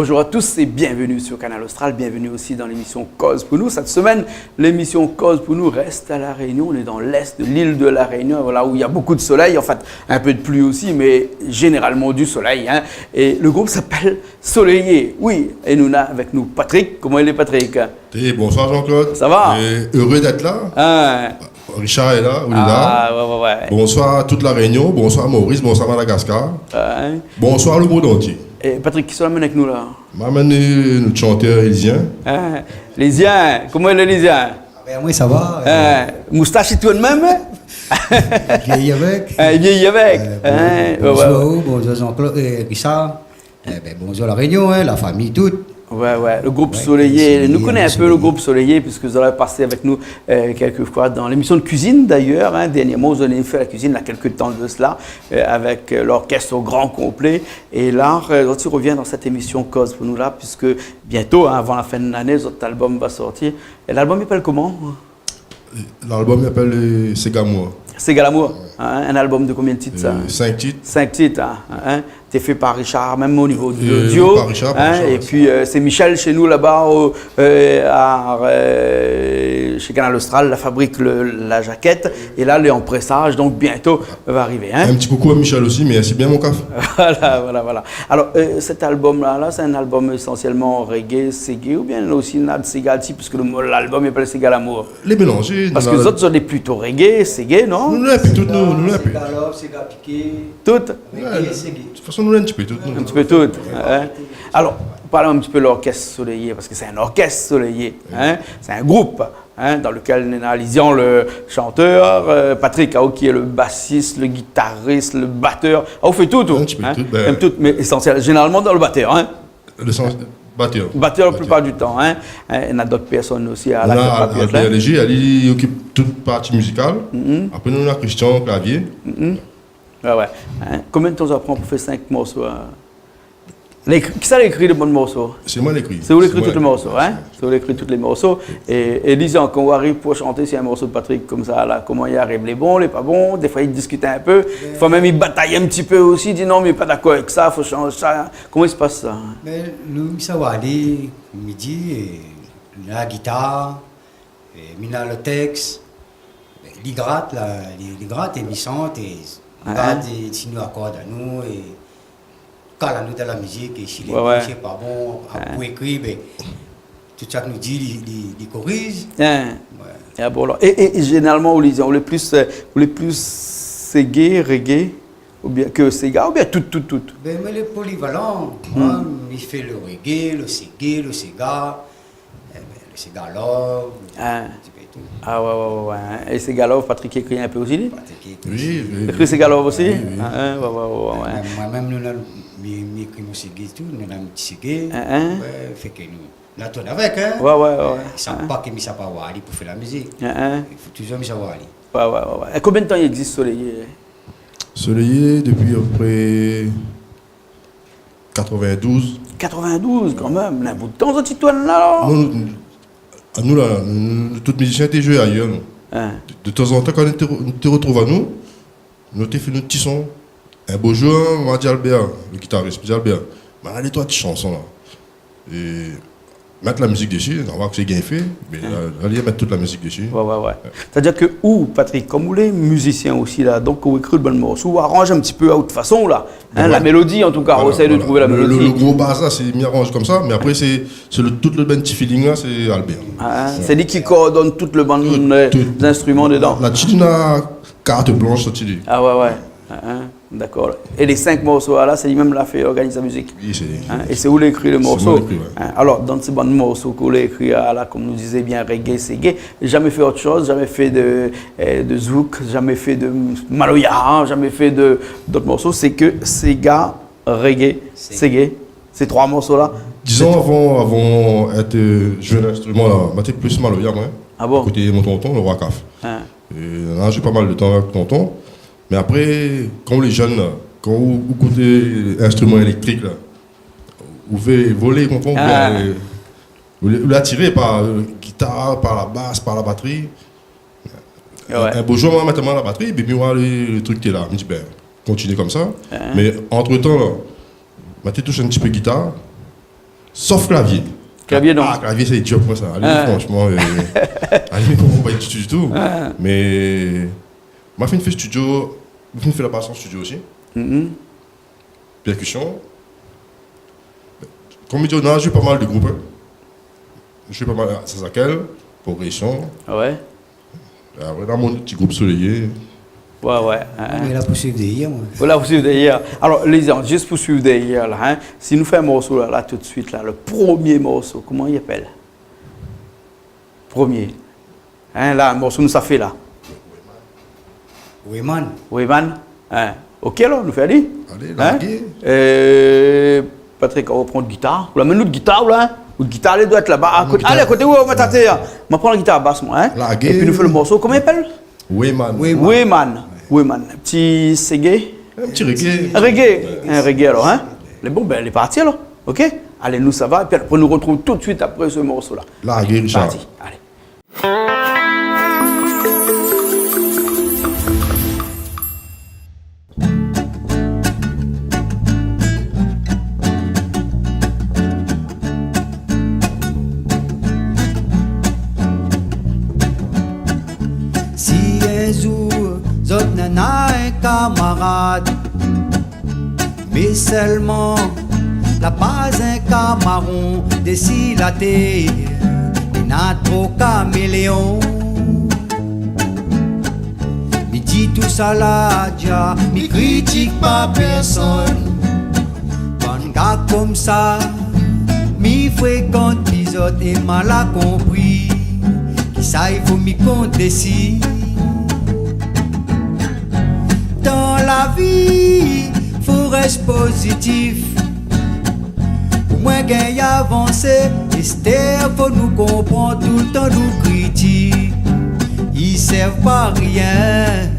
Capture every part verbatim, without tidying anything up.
Bonjour à tous et bienvenue sur Kanal Austral. Bienvenue aussi dans l'émission Koz pou nou. Cette semaine, l'émission Koz pou nou reste à La Réunion. On est dans l'est de l'île de La Réunion, là où il y a beaucoup de soleil, en fait, un peu de pluie aussi, mais généralement du soleil, hein. Et le groupe s'appelle Soleil. Oui, et nou néna avèk nou Patrick. Koman i lé, Patrick ? Bonsoir Jean-Claude. Ça va ? Et heureux d'être là. Hein. Richard est là, ou lé la. Ah, ouais, ouais, ouais. Bonsoir à toute La Réunion, bonsoir Maurice, bonsoir Madagascar. Ouais. Bonsoir le monde entier. É Patrick, kisa ou la amenn avèk nou la ? Ma amenn, euh, nout shantèr Lizien. Hein, Lizien, koman i lé, Lizien ? Ah ben, moin sa va. Hein, moustash i tourn mèm, hein ? Vièyi avèk. Hein, vièyi avèk. Euh, ouais, ouais. Bonjour, bonjour Jean-Claude, euh, Richard. Eh ben, bonjour La Réunion, hein, la fami, tout. Ouais, ouais, le groupe Soleil. Nou koné in pé le groupe Soleil, puisque zot la pasé avèk nou, euh, quelquefois dans l'émission de cuisine, d'ailleurs, hein, dernièrement, zot la fé la cuisine, il y a quelque temps de cela, euh, avec, euh, l'orchestre au grand complet. Et là, euh, zot i revien dans cette émission Koz pou nou la, puisque bientôt, hein, avant la fin de l'année, zot album va sortir. Et l'album i apèl koman ? L'album i apèl, euh, Séga Lamour. Séga Lamour, hein, un album de combien de titres, ça ? Euh, cinq titres. Cinq titres, hein, hein. Té fé par Richard, mèm au niveau du, euh, duo, par Richard, par Richard, ouais. Et puis, euh, c'est Michel chez nous là-bas, au, euh, à, euh, chez Kanal Austral, la fabrique, le, la jaquette. Et là, lé en pressage, donc bientôt va arriver, hein. Un petit coucou à Michel aussi, mèrsi bien mon kaf. Voilà, voilà, voilà. Alors, euh, cet album-là, là, c'est un album essentiellement reggae, séga, oubien néna osi in pé de séga dsi, puisque le mo-, l'album i apèl Séga Lamour. Lé mélanzé. Parske zot, zot lé plito reggae, séga, non ? Nou, nou lé in pé tout, nou, nou lé in pé. Séga love, séga piké. Tout ? Reggae, séga. De toute façon, nou lé in ti pé tout, nou. Un petit peu tout, hein. Alors, parlons un petit peu de l'orchestre Soleil, parce que c'est un orchestre Soleil, hein. C'est un groupe, hein, dans lequel néna Lizien, le chanteur, euh, Patrick Ao, qui est le bassiste, le guitariste, le batteur. Ah, ou fé tout, ou, hein ? Un petit peu tout, ben. Mèm tout, mais essentiel, généralement dans le batteur, hein. Le sens, batteur. Batteur la plupart du temps, hein. Hein, néna d'ot pèrsone osi a la klèb, Albert Léger, li, li okip tout parti mizikal. Apré, nou néna Christian, klavié. Ouais, ouais. Hein, konbien d'tan sa pran pou fé cinq morso, hein ? Kisa la ékri le bann morso ? Sé moin la ékri. Sé ou la ékri tout le morso, hein ? Sé ou la ékri tout le morso. É, é Lizien, kan ou ariv pou shanté si in morso de Patrick konmsa la, koman i ariv ? Lé bon, lé pa bon ? Défoi i diskit in pé. Défoi mèm i batay in ti pé osi, i di non, mi lé pa dakor avèk sa, fo shanz sa. Koman i spas sa ? Mé nou, mi sava alé, mi di, euh, la gitar, euh, mi néna le tèks, li grat, la, li, li grat é mi shant, é gard, é si nou akord anou, é kal anou dan la mizik, é si lé bon, si lé pa bon, pou ékri, ben, tout sak nou di, li, li, li koriz. Hein. Ouais. Ah bon, alor. É, é, é zénéralman, ou lé, ou lé plis, euh, ou lé plis séga, reggae, oubien ke séga, oubien tout, tout, tout ? Ben, moin lé polivalan. Moin, mi fé le reggae, le séga, le séga, eh ben, le séga love, in ti pé tout. Ah ouais, ouais, ouais, ouais. É séga love, Patrick i ékri in pé osi, li ? Patrick i ékri osi. Oui, oui, oui. Ékri séga love osi ? Oui, oui. Ah, hein, ouais, ouais, ouais, ouais. Moin, moin mèm, nou, nou, mi, mi ékri mon séga é tout, nou néna in ti séga. Hein, hein. Ouais, fé ke nou la tourn avèk, hein. Ouais, ouais, ouais, ouais. Sa pa ke mi sa pa oir ali pou fé la mizik. Hein, hein. I fo touzour mi sa oir ali. Ouais, ouais, ouais, ouais. É konbien d'tan i égzis Soleil ? Soleil, dopi apépré quatre-vingt-douze. Quatre-vingt-douze, kan mèm. Na in bout d'tan zot i tourn la, alor ? Non, nou, anou la, nou, tout mizisien té zoué ayèr, nou. Hein. De, de tanzantan, kan nou té, nou té rotrouv anou, nou té fé nout ti son. In bo zour, ma di Albert, le gitaris, mi di Albert, ma néna dé troi ti shanson la. É mèt la mizik dési, nou va oir kosa i gingn fé, mé la, la, li la mèt tout la mizik dési. Ouais, ouais, ouais. Sétadir ke ou, Patrick, kom ou lé mizisien osi la, donk ou ékri bann morso, ou aranz in ti pé a out fason la. Hein, la mélodi, an tou ka, ou éséy de trouv la mélodi. Voilà, le, le gro baz la, sé mi aranz konmsa, mé apré sé, sé le, tout le bann ti feeling la, sé Albert. Ah, sé li ki koordone tout le bann, euh, zinstriman dedan. La, la ti na kart blansh, sa ti di. Ah ouais, ouais. Hein, hein. Dakor. É lé sink morso la, sé li mèm la fé, organiz la mizik. Oui, sé li. Hein, é sé ou la ékri le morso. Sé moin la ékri, ouais. Hein, alor, dan sé bann morso ke ou la ékri la, kom nou dizé bien, reggae, séga, zamé fé ot shoz, zamé fé de, euh, de zouk, zamé fé de maloya, hein, zamé fé de, d'ot morso, sé ke séga, reggae, séga, sé troi morso la. Dizon, avan, avan èt, euh, zoué l'instriman la, moin té plis maloya, moin. Ah bon ? Koté mon tonton, le Roi Kaf. Hein. É la, mi la zoué pa mal de tan avèk tonton. Mé apré, kan ou lé jenn la, kan ou, ou ékout instriman élèktrik la, ou vé volé, ou konpran, ou vé, ou lé, ou lé atiré par, euh, gitar, par la bas, par la batri. Ah ouais. In bo zour, moin la mèt la min la batri, épi mi oir le, le trik té la. Mi di, ben, kontinié konmsa. Hein. Mé antretan la, moin té toush in ti pé gitar. Sof klavié. Klavié, non. Ah, klavié, sé dir pou moin sa. Alé, fransman, euh, alé, mi konpran pa ditou, ditou. Mé ma fine fé studio, ma fine fé la bas an studio osi. Pèrkision. Konm mi di, nou la zoué pa mal de group, in. Zoué pa mal, Zazakel, Progression. Ah ouais. Apré, dan mon ti group Soleil. Ouais, ouais, hein. Mé la pou suiv dèrièr, moin. Voilà, pou suiv dèrièr. Alor, lé zan, zis pou suiv dèrièr, la, hein. Si nou fé in morso la, la, tout de suit, la, le promié morso, koman i apèl ? Promié. Hein, la, morso nou sa fé, la. Wéman. Wéman. Hein. Ok, alor, nou fé ali. Alé, hein ? Largé. Euh, Patrick, ou pran gitar. Ou la amenn nout gitar, ou la, hein ? Out gitar, li doi èt laba, a koté. Alé, a koté, ou, ou mèt atèr. Moin pran la gitar bas, moin, hein ? Largé. Épi nou fé le morso. Koman i apèl ? Wéman. Wéman. Wéman. Ti ségé ? In ti reggae. In reggae. In reggae, alor, hein ? Lé bon, bin, lé parti, alor. Ok ? Alé, nou sava, épi apré, nou artrouv tout de suit apré se morso la. Largé, Richard. Parti. Alé. Si in zour zot néna in kamarad, mé sèlman la pa in kamaron dési la tèr, néna tro kaméléon. Mi di tousala dia, mi kritik pa pèrsone. Bann gars konmsa, mi frékant pi zot é ma la konpri kisa i fo mi kont dési. Dan la vi, fo rès pozitif. Pou moin gingn avansé, astèr fo nou konpran toultan nout kritik i sèrv pa rien.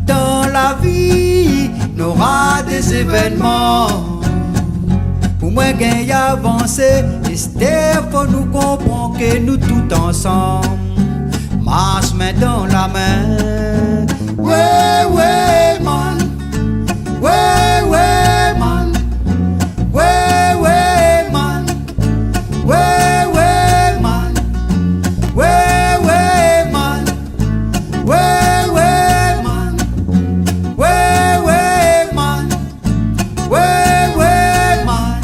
Dan la vi, nora dé zévènman. Pou moin gingn avansé, astèr fo nou konpran ke nou tout ansanm. Marsh min dan la min. Wé, wé, man. Wé, wé, man. Wé, wé, man. Wé, wé, man. Wé, wé, man. Wé, wé, man. Wé, wé, man. Wé, wé, man.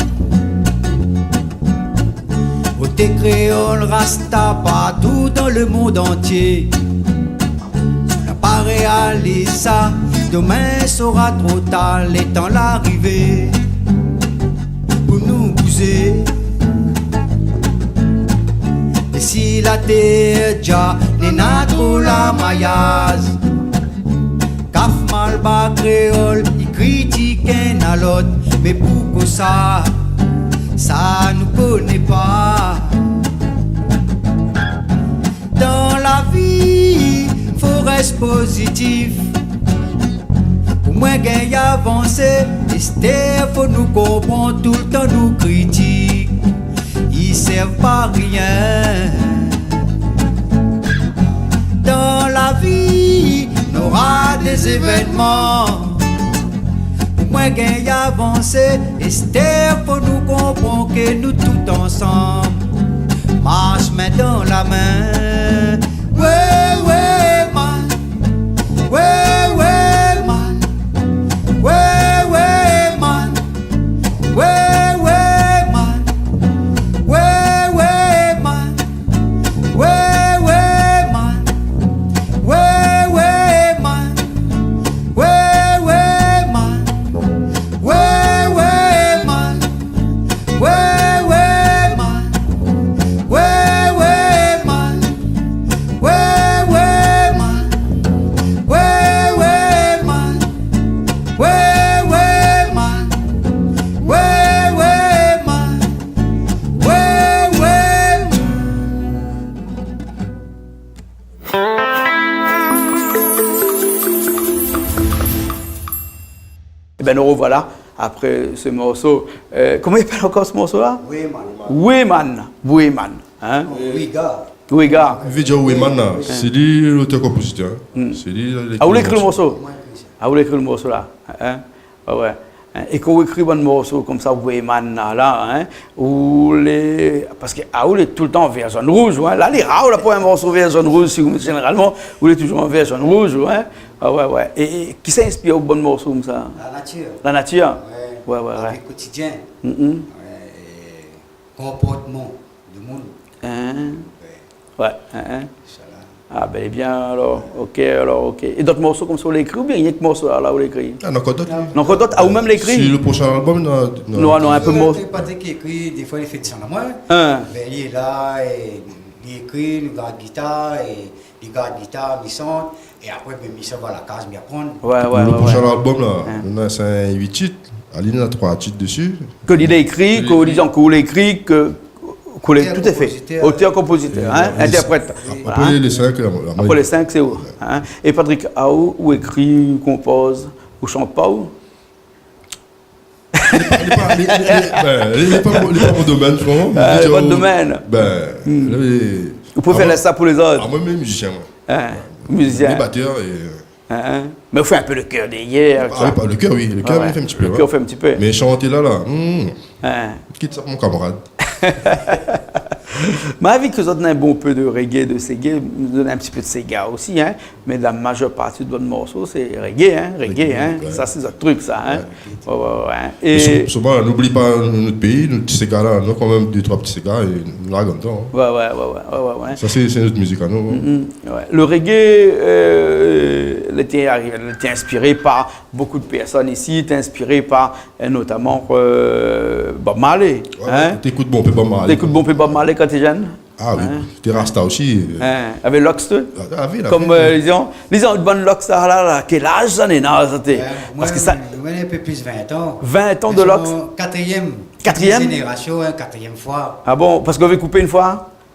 Koté kréol rasta partou dan le mond antié. Si ou la pa réaliz sa, domin sora tro tar, létan la arivé pou nou bouzé. É si la tèr dia néna tro lamayaz, kaf malbar kréol i kritik inn a lot, mé poukosa sa nou koné pa. Dan la vi, fo rès pozitif. Pou moin gingn avansé, astèr fo nou konpran toultan nout kritik i sèrv pa rien. Dan la vi, nora dé zévènman. Pou moin gingn avansé, astèr fo nou konpran ke nou tout ansanm. Marsh min dan la min. Wé, wé, man. Wé, wé, man. Wé, wé, man. Wé, wé, man. Wé, wé, man. Wé, wé, man. Wé, wé, man. Wé, wé, man. Wé, wé, man. Wé, wé, man. Wé, wé, man. Wé, wé, man. Wé, wé, man. Wé, wé, man. Wé, wé, man. Wé, wé, man. Ében, nou rovoila apré se morso. Euh, koman i apèl ankor se morso la ? Wéman. Wéman. Wéman, hein ? Wéga. Wéga. I vé dir Wéman la. Sé li lotèr-konpozitèr, hein. Sé li la ékri le morso. Ah, ou la ékri le morso la, hein ? Ouais, ouais. In, é kan ou ékri bann morso konmsa, ou éman la, la, in, ou lé, parske, a, ou lé toultan vèr, zone, rouz, ou, in. La, lé rar, ou la pou in morso vèr, zone, rouz, si ou, zénéralman, ou lé touzour an vèr, zone, rouz, ou, in. A, wé, wé. É, é kisa i inspir aou bann morso konmsa ? La natir. La natir ? Wé. Wé, wé, wé. La vi kotidien. Mm, mm. Wé, é konportman de moun. In. Wé. Wé, in, in. Sa la. A, bèl é bien, alor. OK, alor, OK. É dot morso konmsa, ou la ékri, oubien rienk morso la, la, ou la ékri ? A, non, ankor dot, wi. Non, ankor dot, a, ou mèm la ékri ? Si le proshin albom, non, non. Non, non, in pé mor- Patrick i ékri, défoi, li fé désann amoin. In. Bin, li lé la, é li ékri, li gard gitar, é li gard gitar, mi shant, é apré, bin, mi sava la kaz, mi aprann. Wé, wé, wé. Le proshin albom la, nou na, sé in uit tit. Ali néna troi tit dési. Ke li la ékri, ke li, ke ou la ékri, ke, ke ou lé, tout à fait. Otèr, konpozitèr. Otèr, konpozitèr, in, intèrprèt. Apré, lé sink, la, la, apré lé sink, sé ou, in. É Patrick, a, ou, ou ékri, ou konpoz, ou shant pa, ou ? Lé pa, lé pa, lé, lé, bin, lé, lé pa mon, lé pa mon domèn, fran. A, lé pa out domèn. Bin, lé, ou préfèr lès sa pou lézot. A, moin, mi lé mizisien, moin. In, mizisien. Mi lé batèr é, in, in. Mé ou fé in pé le kèr dèrièr, koi. A, wi, pa le kèr, wi. Le kèr, wé, mi fé in ti pé, le kèr, ou fé in ti pé. Mé shanté la, la, hmm. In. Kit sa pou mon kamarad. Mé vi ke zot néna in bonpé de reggae, de séga, nou donn in ti pé de séga osi, in. Mé la mazèr parti de zot morso, sé reggae, in, reggae, in. Reggae, wé. Sa, sé zot trik, sa, in. Wé. Wé, wé, wé. É sou-, souvan, nou oubli pa nout péi, nout ti séga la, nou, kan mèm, dé, troi ti séga, é nou larg andan, in. Wé, wé, wé. Sa, sé, sé nout mizik anou, in. Mm, mm. Wé. Le reggae, euh, lété arivé, lété inspiré par bonpé de pèrsone isi, lété inspiré par, euh, notaman, euh, Bob Marley, in. Wé, wé. Té ékout bonpé Bob Marley. Té ékout bonpé Bob Marley kan té jenn ? A wi, té rasta osi. In, avèk loks, té ? A, a, wi, la. Konm, euh, lé zan, lé zan, bann loks, sa la, la, kèl az sa néna, sa té ? Bin, moin, parske sa, moin, in pé plis vin an. Vin an de loks ? Katrièm. Katrièm ? Zénérasion, in, katrièm foi. A bon, parske ou la koupé in foi ?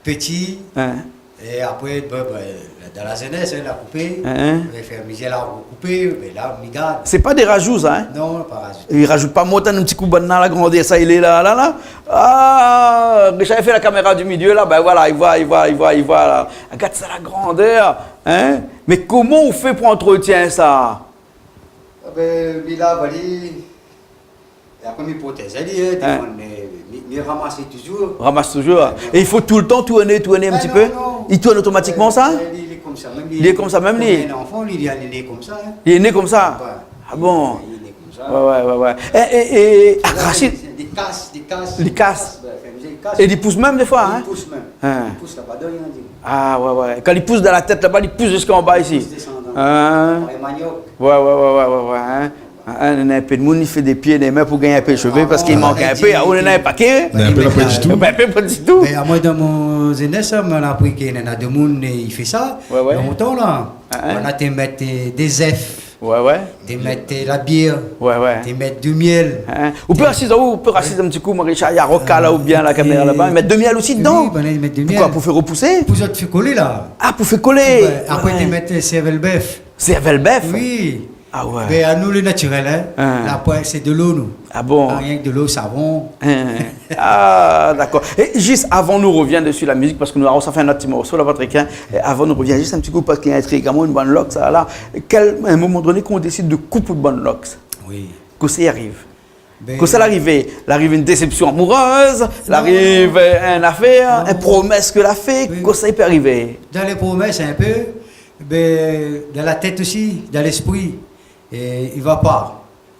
Pti. In. É apré, bin, bin, dan la zénès, in, la koupé. In, in. É fé mizèr la, koupé, mé la, mi gard. Sé pa dé rajou, sa, in ? Non, pa rajou. I rajout pa, mont in ti kou bann la, la grandèr, sa, li lé la, la, la. A, Richard, li fé la kaméra du milieu, la, bin voilà, li voi, li voi, li voi, li voi, la. Gard sa, la grandèr, in ? Mé koman ou fé pou antretien sa ? A bin, mi la, voilà. É apré, mi protèz ali, in, défoi, mé mi, mi ramas touzour. Ramas touzour, in. É i fo toultan tourné, tourné in ti pé ? Non, non. I tourn otomatikman, sa ? Li, li lé konmsa mèm, li. Li lé konmsa mèm, li. Konm in zanfan, li, li lé konmsa, in. Li lé né konmsa ? Wé. A bon ? Li lé konmsa. Wé, wé, wé, wé. É, é, é, la, rasin, li kas, li kas. Li kas. Wé, fé mizèr, li kas. É li pous mèm défoi, in ? Li pous mèm. In. Li pous laba, de rien di. A, wé, wé. Kan li pous dan la tèt laba, li pous ziska anba isi. Li pous désandan. In. Parèy maniok. Wé, wé, wé, in. A, néna in pé de moun, li fé dé pié, dé min pou gingn in pé shové, parske i mank in pé. A, ou néna in pakèt. Néna in pé, la pa ditou. Bin, in pé pa ditou. Mé amoin, dan mon zénès, moin la apri ke néna de moun, i fé sa, lontan la. Wé, wé. Moin la té mèt, euh, dé zèf. Wé, wé. Té mèt, euh, la bièr. Wé, wé. Té mèt de mièl. In. Ou pé asiz, ou pé asiz in ti kou, Marie-Charles, i arok la, oubien la kaméra laba, mèt de mièl osi dedan. Wi, bin, i mèt de mièl. Poukosa ? Pou fé repousé ? Pou zot fé kolé, la. A, pou fé kolé. Wé. Apré, té mèt, euh, sèrvèl bèf. Sèrvèl bèf ? Wi. A wé. Bin, anou, lé natirèl, in. In. La poin, sé dolo, nou. A bon ? A, rienk dolo, savon. In. A, dakor. É zis avan nou rovien dési la mizik, parske nou, sa fé in ot ti morso la, Patrick, in. É avan nou rovien, zis in ti kou, parske i intrig amoin, in bann loks, sa la. Kèl, in moman doné, kan ou désid de koup out bann loks. Wi. Kosa i ariv ? Bin, kosa la arivé ? La ariv in désépsion amourèz, la ariv, euh, in afèr, in promès ke la fé, kosa i pé arivé ? Dan lé promès, in pé, bin, dan la tèt osi, dan léspri, é i va pa.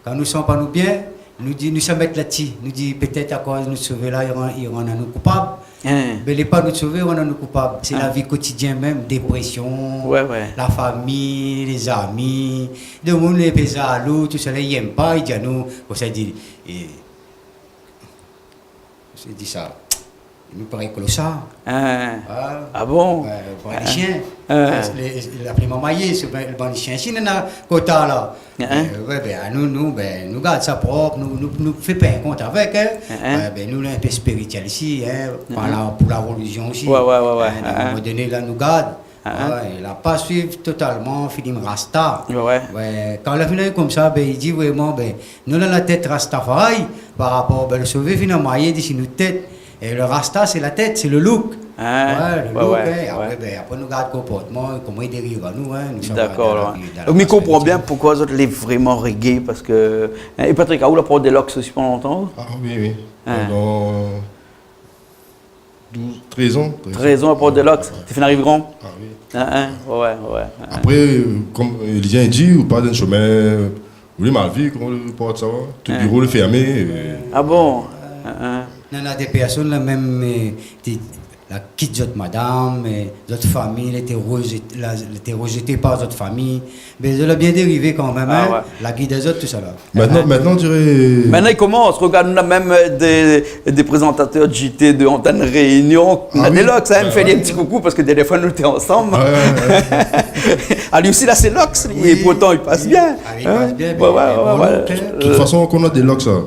Kan nou san pa nou bien, nou di, nou sa mèt la dsi, nou di, pétèt akoz nout Sové la, i rann, i rann anou koupab. In. Bin, lé pa nout Sové i rann anou koupab. Sé la vi kotidien mèm, déprésion, wé, wé, la fami, lé zami, de moun lé pé zalou, tousala, i èm pa, i di anou, konmsa, i di, é, sé di sa. Nou parèy kloshar. In. A. A bon ? Bin, bann shien. In. Lé, lé, la pli mamayé, sé bann, bann shien. Si néna kota la. In. Euh, wé, bin, nou, nou, bin, nou gard sa prop, nou, nou, nou fé pa in kont avèk, in. In. Wé, bin, nou, lé in pé spiritièl isi, in, par la, pou la relizion osi. Wé, wé, wé, wé. In, a in moman doné, la, nou gard. A in. Wé, la pa suiv totalman feeling rasta. Wé, wé. Wé, kan la fine konmsa, bin, i di vréman, bin, nou néna la tèt Rastafari, par rapor, bin, le Sové fine mayé dési nout tèt. É le rasta, sé la tèt, sé le look. Hein ? Ouais, le look, hein. Apré, bin, apré, nou gard konportman, koman i dériv anou, hein. Dakor, alor. Mi konpran bien poukoi zot lé vréman reggae, parske, hein, é Patrick, aou la port dé locks osi pandan lontan ? Ah oui, oui. Hein. Pandan douz, trèz an. Trèz an, la port dé locks. Ouais, ouais. Té fine ariv gran ? Ah oui. Hein, hein, ouais, ouais, hein. Apré, euh, kom, euh, Lydie la di, ou pa dan shomin, ou lé mal vi, koman ou port sa, hein ? Tout biro lé fèrmé, euh. Ah bon ? Hein, hein. Nana dé pèrsone la mèm, euh, té, la kit zot madam, euh, zot fami, lété rejété, la, lété rejété par zot fami. Mé zot la bien dérivé kanmèm, hein. Ah ouais. La gid azot, tousala. Mintnan, hein, mintnan, on diré... Mintnan, i komans. Regard, nou na mèm, euh, dé, dé prézantatèr de J T de Antenne Réunion. Ah oui. Nana dé locks, hein, mi fé ali in ti koukou parske dèrnié foi nou té ansanm. Ouais, ouais, ouais. Ali osi, la, sé locks, é pourtan, i pas bien. Ah, i pas bien, mé bon, ouais, ouais. De tout fason, kan ou na dé locks, sa,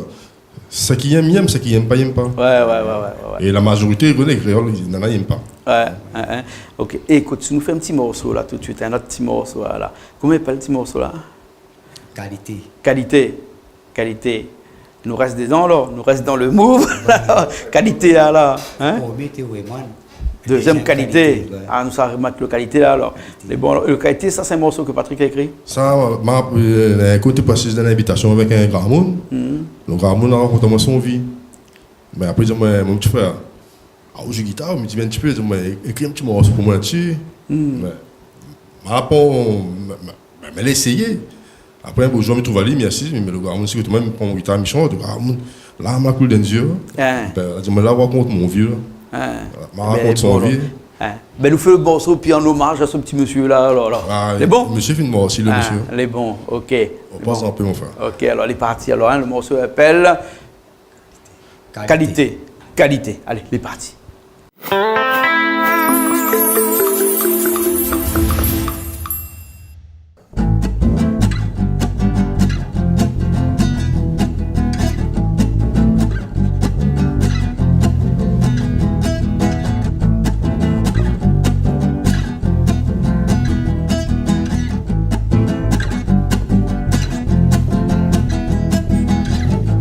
sak i yèm, i yèm, sak i yèm pa, i yèm pa. Ouais, ouais, ouais, ouais, ouais. É la majorité, i koné, kréol, nana i yèm pa. Ouais, hein, hein. Ok, ékout, si nou fé in ti morso la, tout suit, in ot ti morso la, la. Koman i apèl ti morso la ? Kalité. Kalité. Kalité. Nou rès dedan, alor. Nou rès dan le move. Kalité, la, la. Hein ? Promié té Wayman. Dézièm, Kalité. Kalité, ouais. Ah, nou sa remèt le Kalité, la, alor. Kalité. Mé bon, alor, le Kalité, sa, sé in morso ke Patrick la ékri ? Sa, ma, euh, in kou té pas dan in abitasion avèk in gramoun. Mhm. Le gramoun la rakont amoin son vi. Mé apré, li di amoin, mon ti frèr, ah, ou zoué gitar, mi di, vien in ti pé, di amoin, ékri in ti morso pou moin la dsi. Hmm. Mé, ma pran, mé, mé, mé, mé la éséyé. Apré, in bo zour, mi trouv ali, mi asiz, mi mèt le gramoun si koté moin, mi pran mon gitar, mi shant, le gramoun, larm la koul dan zié. Hein. Bin, la di amoin, la, ou rakont mon vi, la. Hein. Voilà, ma rakont son vi. Hein. Bin, nou fé le morso, pi an omaz a se ti mésyé la, alor, la. Ah, lé bon ? Mésyé fine mor osi, le mésyé. Hein, lé bon, ok. Lé bon. Repose en paix, mon frère. Ok, alor, lé parti, alor, hein, le morso i apèl Kalité. Kalité. Kalité. Alé, lé parti.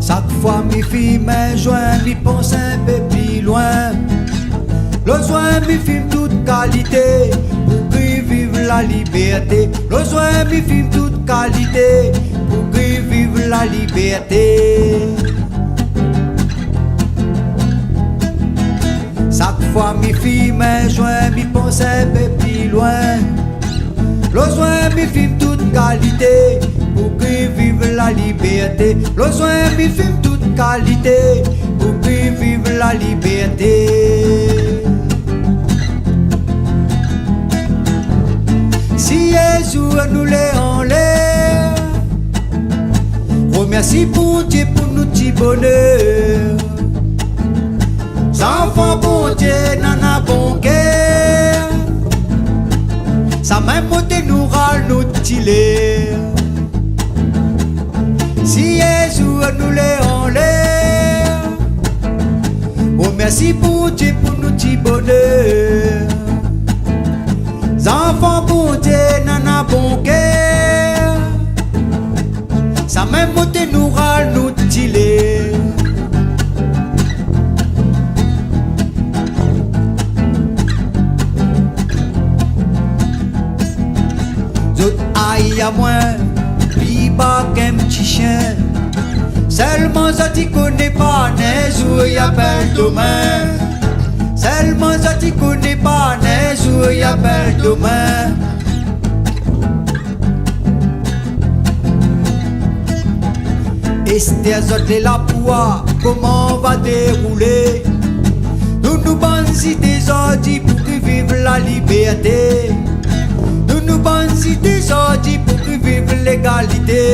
Sak foi mi fim in zoin, mi pans in pé pli loin. Lo zoin mi fim tout kalité, pou ki viv la libèrté. Lo zoin mi fim tout kalité, pou ki viv la libèrté. Sak foi mi fim in zoin, mi pans in pé pli loin. Lo zoin mi fim tout kalité, pou ki viv la libèrté. Lo zoin mi fim tout kalité, pou ki viv la libèrté. Si in zour nou lé anlèr, romèrsi Bondié pou nout ti bonèr. Zanfan Bondié nana bon kèr, sa mèm moté nou ral nout ti lèr. Si in zour nou lé anlèr, romèrsi Bondié pou nout ti bonèr. Zanfan Bondié nana bon kèr, sa mèm moté nou ral nout ti lèr. Zot ayi amoin, pi ba k'in ti shien. Sèlman zot i koné pa in zour i apèl domin. Sèlman zot i koné pa in zour i apèl domin. Èstèr zot lé la pou oir koman va déroulé. Nou, nou bann zidé zordi pou ki viv la libèrté. Nou, nou bann zidé zordi pou ki viv légalité.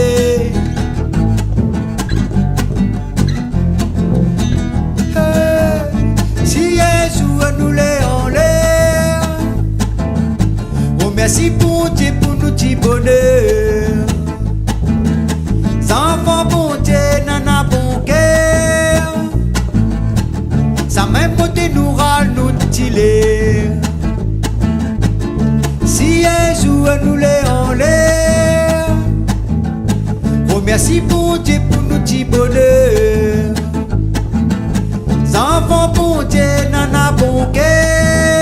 Hey, si in zour nou lé anlèr, romèrsi Bondié pou nout ti bonèr. Zanfan Bondié nana bon kèr, sa mèm moté nou ral nout ti lèr. Si in zour nou lé anlèr, romèrsi Bondié pou nout ti bonèr. Zanfan Bondié nana bon kèr,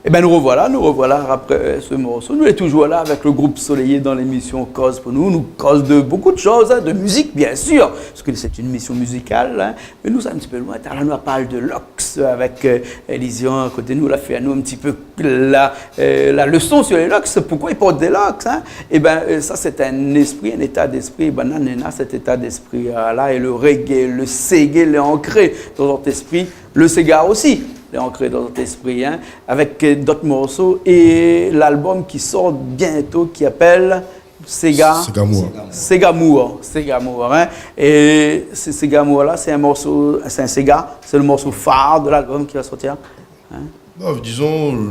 Ében, nou rovoila, nou rovoila apré, eu, se morso. Nou lé toujour la avèk le group Soleil dan lémisyon Koz pou nou. Nou koz de bonpé de shoz, in, de mizik, biensir, parske sé in émisyon mizikal, in. Mé nou, sa in ti pé loin. Talèr, nou la parl de loks avèk, eu, Élizian a koté nou, la fé anou in ti pé la, eu, la léson sur les locks. Poukoué i port dé loks, in ? Ében, eu, sa, sé in éspri, in éta d'éspri. Banna néna sèt éta d'éspri, eu, la, é le reggae, le séga lé ankré dan zot éspri. Le séga osi lé ankré dan zot éspri, in, avèk, eu, dot morso é lalbom ki sort bientô ki apèl Séga, Séga Mour. Séga Mour, Séga Mour, in. É sé Séga Mour la, sé in morso, sé in séga, sé le morso far de lalbom ki va sortir, in. Non, dizon,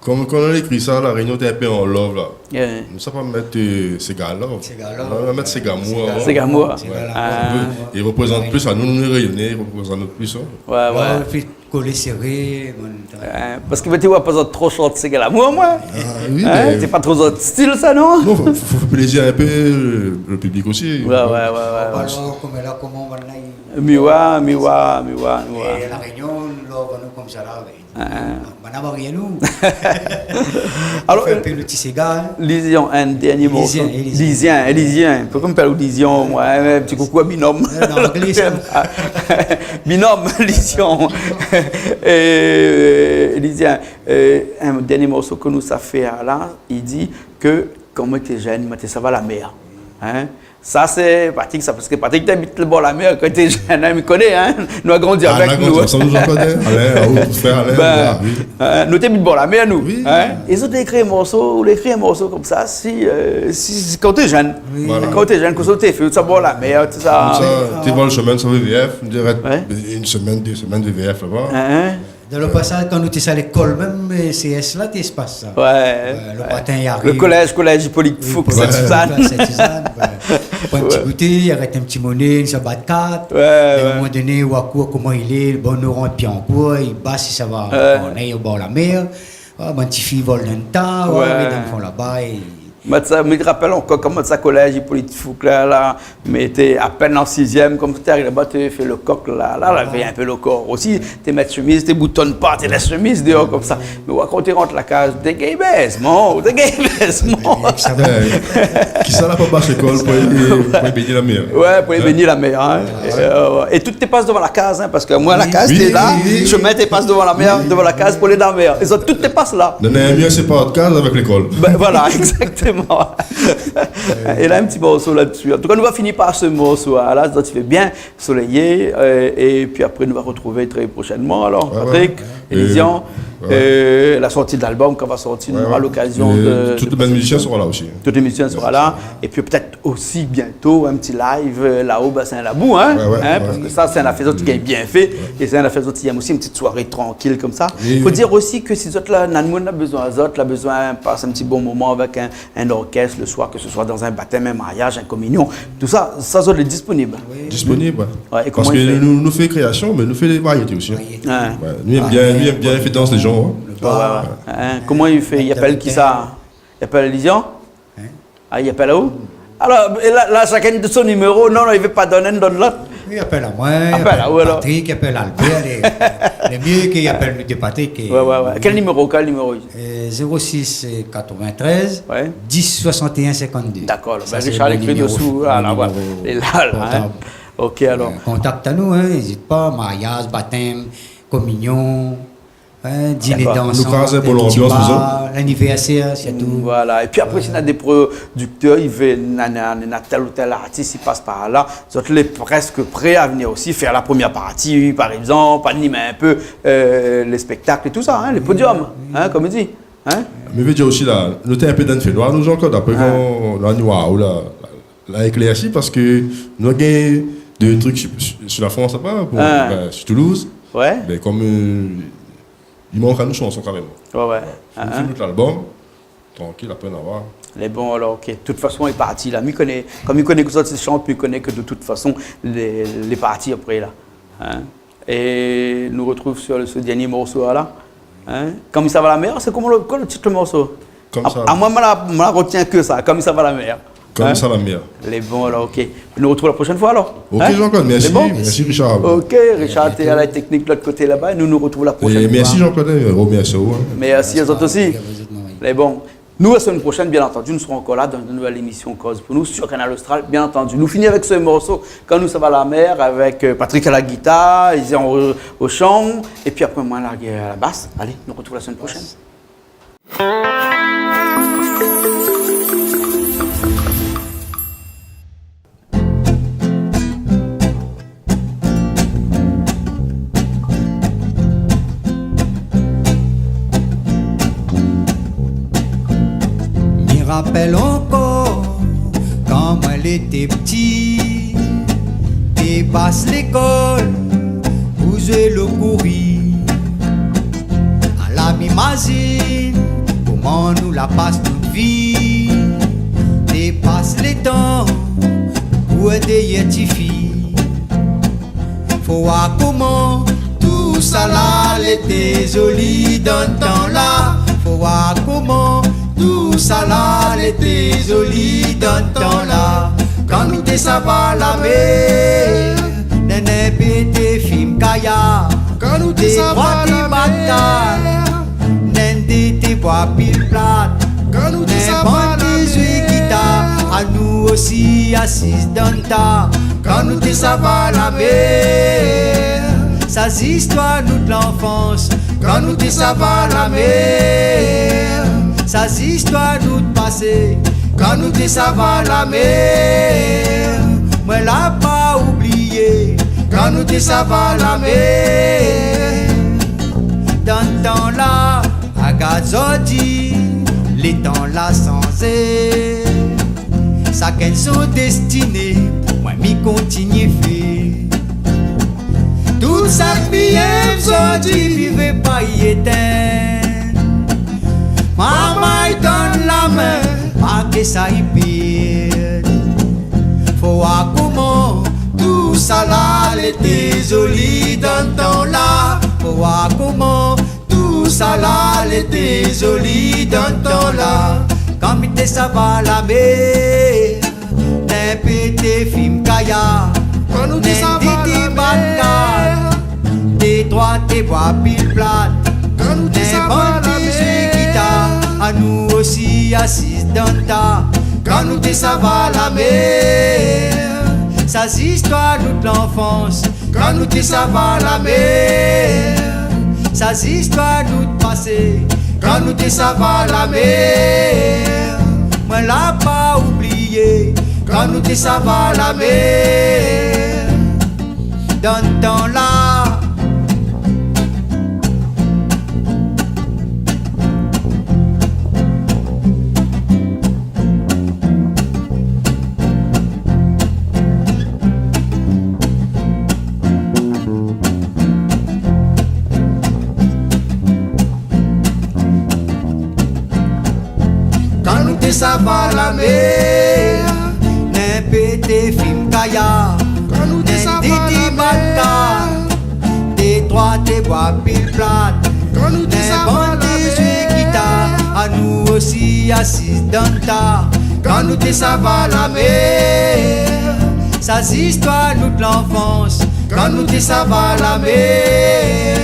Kom, kom nou la ékri sa, La Rényon té in pé an love la. Nou sa pa mèt, eu, séga love. Séga love. Nou va mèt séga mour. Séga mour. Séga mour. Oué. I reprézant plis anou, nou lé Rényoné, i reprézant anou plis, in. Oué, oué. Oué, épi kolé séré, bon, parske mi té oi pa zot tro shant séga lamour, moin. A oui, mé sé pa tro zot stil sa, non ? Non, fo, fo, fo fé plézir in pé le, le piblik osi. Oué, oué, oué, oué. Alor, koman la, koman, voilà, i... Mi oi, mi oi, mi oi, mi oi. É La Rényon, love anou komsa la, oué. Banna marié nou. Alor, fé in pé le ti séga, in. Élizian, in dèrnié morso. Élizian, Élizian. Élizian, Élizian. Poukoué mi apèl aou Élizian, moin, in ti koukou a binom. Non, non, anglé sa. Binom, Élizian. Eu, Élizian, eu, in dèrnié morso ke nou sa fé la, i di ke kan moin té jenn, moin té sava la mèr. In ? Sa sé Patrick sa, parske Patrick té abit bor la mèr kan li té jenn, in, mi koné, in. Nou la grandi avèk nou. A, nou la grandi ansanm, nou ankor, in. Alain, aou, out frèr Alain, bin, a oui. In, nou té abit bor la mèr, nou. Oui. In ? É zot té ékri in morso, ou té ékri in morso komsa, si, eu, si, si, kan ou té jenn. Oui. Voilà. Kan ou té jenn, kosa ou té fé, ou té sava bor la mèr, tousa. Komsa, té voi le shemin, sa V V F, dirèk, oué, in semèn, dé semèn V V F laba. In, in. Dan le pasaz, kan nou té sa lékol mèm, eu, C S la, té spas sa. Oué, oué. Le matin, i ariv. Le kolèz, kolèz Hippolyte Foulques, Sint-Sizane. Oué, Sint-Sizane, oué. Pran in ti gouté, i arèt in ti moné, i sa bat kat. Oué, oué. É a in moman doné, ou akour, koman i lé, bon, nou rant pi an kour, i bas, i sava, oué, an èr, o bor la mèr. Oué, bann ti fiy i vol dan ta, oué, oué, dan le fon laba, é Moin té sa, mi rapèl ankor, kan moin té sa kolèz Hippolyte Foulques la, la, mi té apèn an sizièm, kom té ariv laba, té fé le kok la, la, la, lavé in pé le kor osi, té mèt shemiz, té boutonn pa, té lès shemiz déor komsa. Mé oué, kan ou té rant la kaz, té gingn bèz, mon, té gingn bèz, mon. Kisa la pa bas lékol pou alé, pou alé bingn la mèr ? Oué, pou alé bingn la mèr, in. É, eu, é tout té pas dovan la kaz, in, parske moin, la kaz té la, oui, oui, shemin té pas dovan la mèr, dovan la kaz pou alé dan la mèr. É zot, tout té pas la. Non, non, mèr sé pa out kaz avèk lékol. Bin, voilà, égzaktoman. É la, in ti morso la-dsi. An tou ka, nou va fini par se morso la, la, zot i fé bien, Soleil, eu, é pi apré, nou va retrouv trè proshènman, alor, oué, Patrick, oué, Élizian, eu, la sorti de lalbom, kan va sorti, nou nora lokazion de, tout bann mizisien sera la osi. Tout lé mizisien sera la. É pi pétèt osi bientô in ti live, eu, laô, Basin Labou, in, oué, oué, parske sa, sé in afèr zot i gingn bien fé, é sé in afèr zot i èm osi, in ti soiré trankil komsa. Oui, oui. Fo dir osi ke si zot la, na moun la bezoin azot, la bezoin pas in ti bon moman avèk in, in orkès le soir, ke se soi dan in batèm, in mariaz, in kominion, tousa, sa zot lé disponib. Oui. Disponib, oué. Oué, é koman i fé ? Parske nou, nou fé kréasion, mé nou fé variété osi, in. Variété. Oué. Nou èm bien, nou èm bien fé dans lé jan, in. Oué, oué, oué. In, koman i fé ? I apèl kisa ? I apèl Élizian ? In ? A, i apèl aou ? Alor, é la, la, shakinn son niméro. Non, non, i vé pa donn inn, donn lot. I apèl amoin, i apèl Patrick, i apèl Albert, lé, lé mié ke i apèl nou dé Patrick é... Oué, oué, oué. Kèl niméro, kèl niméro ? Eu, zéro six quatre-vingt-treize, oué, dix soixante et un cinquante-deux. Dakor, sa, bin, sé Richard mon lékri niméro, dosou, mon niméro portab. Lé la, la, in. OK, alor. Eu, kontak anou, in, ézit pa, mariaz, batèm, kominion, in, diné dansan, in ti bar, lanivèrsèr, sé tou. Dakor. Nou kréé bonn anbians, tousa. Voilà. É pi apré, si na dé prodiktèr, i vé, na, na, na tèl ou tèl artis, i pas par la, zot lé prèsk pré a vnir osi, fé la promièr parti, par égzanp, anim in pé, eu, lé spèktak é tousa, in, lé podiom, in, kom i di, in. Mé vé dir osi la, nou té in pé dan fénoir, nou, Jean-Claude, apré, kan nou la ni aou la, la éklèrsi, parske nou la gingn dé trik si, si, si la Frans, apa, pou, bin, si Toulouse. Oué. Bin, kom, eu, i mank anou shanson karéman. Oué, oué. Fini nout lalbom, trankil, apré nou va. Lé bon, alor, OK. Tout fason, lé parti la. Mi koné, kom mi koné ke zot i shant, mi koné ke de tout fason, lé, lé parti apré la. In ? É nou retrouv sur le, se dèrnié morso la. In ? Kom i sava la mèr, sé koman le, koi le tit le morso ? Kom i sava la mèr. A, amoin, moin la, moin la retien ke sa, Kom i sava la mèr. Kan sa la mèr. Lé bon, alor, OK. Nou artrouv la proshèn foi, alor. OK, Jean-Claude, mèrsi. Lé bon ? Mèrsi, Richard. OK, Richard, té a la teknik lot koté laba. Nou, nou artrouv la proshèn foi. É mèrsi, Jean-Claude, é mèrsi azot osi. Mèrsi azot osi. Lé bon. Nou, la semèn proshèn, bien antandi, nou sra ankor la dan in nouvèl émisyon Koz pou nou sur Kanal Austral, bien antandi. Nou fini avèk se morso, Kan nou sava la mèr, avèk, euh, Patrick a la gitar, Isian o, o shan, épi apré, moin la, a la bas. Alé, nou artrouv la semèn proshèn. Mi rapèl ankor kan moin lété pti, té pas lékol pou zoué lo kouri. Ala mi mazine koman nou la pas nout vi, té pas létan pou èt déyèr tifi. Fo oir koman tousala lété zoli dan tan-la. Fo oir koman tousala lété zoli dan tan-la. Kan nou té sava la mèr, néna pé té fim kaya. Kan nou té sava la mèr, néna té té boir pil plat. Kan nou té sava la mèr, néna bann té zoué gitar. Anou osi asiz dan ta. Kan nou té sava la mèr, sa zistoir nout lanfans. Kan nou té sava la mèr, sa zistoir nout pasé. Kan nou té sava la mèr, moin la pa oublié. Kan nou té sava la mèr, dan tan-la, agard zordi, létan la sanzé. Sakinn son destiné, moin mi kontinié fé. Tout sak mi èm zordi, mi vé pa i étinn. Marmay tann la min, pa ké sa i pèrd. Fo oir koman tousala lété zoli dan tan-la. Fo oir koman tousala lété zoli dan tan-la. Kan mi té sava la mèr, néna pé té fim kaya. Kan nou té sava la mèr, té troi té boir pil plat. Kan nou té sava la mèr, néna bann té zoué gitar. Anou osi asiz dan ta. Kan nou té sava la mèr, sa zistoir nout lanfans. Kan nou té sava la mèr, sa zistoir nout pasé. Kan nou té sava la mèr, moin la pa oublié. Kan nou té sava la mèr, dan tan-la. Kan nou té sava la mèr, néna pé té fim kaya. Kan nou té sava la mèr, néna té té bat kart, té troi té boir pil plat. Kan nou té sava la mèr, néna bann té zoué gitar. Anou osi asiz dan ta. Kan nou té sava la mèr, sa zistoir nout lanfans. Kan nou té sava la mèr,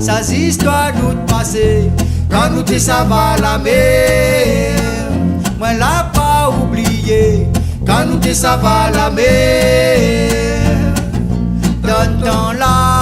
sa zistoir nout pasé. Kan nou té sava la mèr, moin la pa oublié. Kan nou té sava la mèr, dan tan-la.